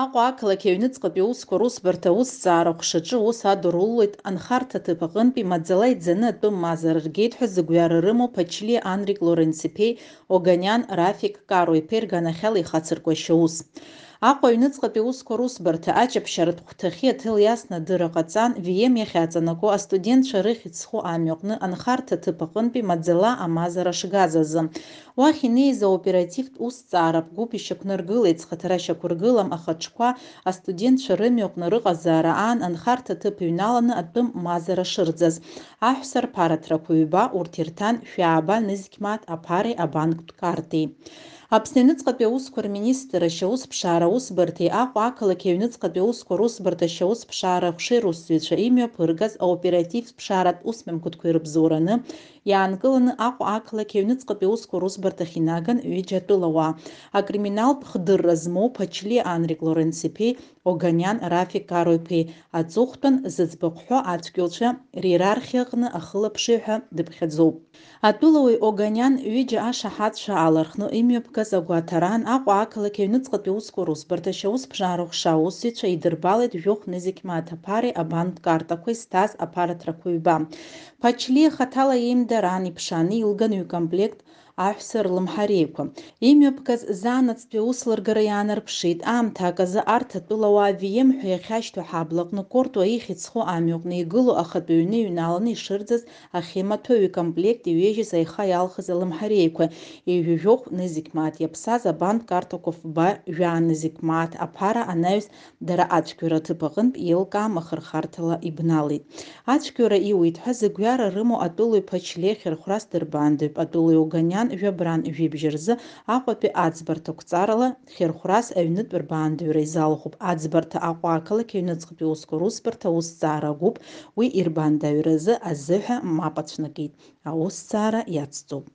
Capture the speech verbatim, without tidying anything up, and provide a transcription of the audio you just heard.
Аҟәа ақалақь аҩныҵҟатәи аусқәа русбарҭа аусҭҵаара аҟәшаҿы аус адырулоит анхарҭа аҭыԥ аҟынтәи маӡала иӡаны атәым мазара ргеит ҳәа зыгәҩара рымоу Ԥачлиа Анрик Лоренц-иԥеи Оганиан Рафик Каро-иԥеи рганахьала ихацыркуа ашьаус. Аҟәа аҩныҵҟатәи аусқәа русбарҭа аҷаԥшьаратә хәҭахьы аҭел иасны адырра ҟаҵан, Вием иахьаҵанакуа астудентцәа рыхьӡ зху амҩаҟны анхарҭа аҭыԥ аҟынтәи маӡала амазара шгаз азы. Уахь инеиз аоперативтә усҭҵааратә гәыԥ ишьақәнаргылеит, зхаҭара шьақәыргылам ахаҿқәа астудентцәа рымҩаҟны рыҟазаара аан анхарҭа аҭыԥ иҩналаны атәым мазара шырӡаз. Аҳәса рԥараҭрақәа ҩба, урҭ ирҭан шәааба нызқь мааҭ аԥареи абанктә картеи. Аԥсны аҩныҵҟатәи аусқәа рминистр ашьаусԥшаара аусбарҭеи Аҟәа ақалақь аҩныҵҟатәи аусқәа русбарҭа ашьаусԥшаара аҟәшеи русзуҩцәа имҩаԥыргаз аоперативтә ԥшааратә усмҩаԥгатәқәа ирыбзоураны иаанкыланы Аҟәа ақалақь аҩныҵҟатәи аусқәа русбарҭахь инаган ҩыџьа атәылауаа, акриминалтә хдырра змоу Ԥачлиа Анрик Лоренц-иԥеи Оганиан Рафик Каро-иԥеи аҵыхәтәан зыӡбахә ҳәо ацәгьоуцәа реиерархиа аҟны ахылаԥшҩы ҳәа дыԥхьаӡоуп. Атәылауаҩ Оганиан ҩыџьа ашаҳаҭцәа аалархәны имҩаԥгаз агәаҭараан Аҟәа ақалақь аҩныҵҟатәи аусқәа русбарҭа ашьаусԥшаара аҟәша аусзуҩцәа идырбалеит жәохә нызқь мааҭ аԥареи абанктә картақәеи зҭаз аԥараҭрақәа ҩба. Ԥачлиа хаҭала иеимдараан иԥшааны илган ҩ-комплект аҳәса рлымҳареиқәа. Имҩаԥгаз заанаҵтәи аус лыргара иаанарԥшит, аамҭак азы арҭ атәылауаа Вием ҳәа иахьашьҭоу ҳаблаҟны Кортуа ихьӡ зху амҩаҟны игылоу ахатәы ҩны иҩналаны ишырӡаз ахьымаҭәа ҩ-комплект иҩежьыз аиха иалхыз алымҳареиқәа, ҩажәи жәохә нызқь мааҭ иаԥсаз абанк карҭақәа фба жәаа нызқь мааҭ аԥара анаҩс дара ацәгьоура аҭыԥ аҟынтә еилкаам ахырхарҭала ибналеит. Ацәгьоура иуит ҳәа зыгәҩара рымоу атәылаҩ Ԥачлиа хьырхәрас дырбаандаҩуп, атәылаҩ Оганиан жәабран жәибжь рзы Аҟәатәи аӡбарҭа ақәҵарала хьырхәрас аҩнытә рбаандаҩра изалхуп, аӡбарҭа Аҟәа ақалақь аҩныҵҟатәи аусқәа русбарҭа аусҭҵаара агәыԥ уи ирбаандаҩразы азыҳәа мап ацәнакит, аусҭҵаара иацҵоуп.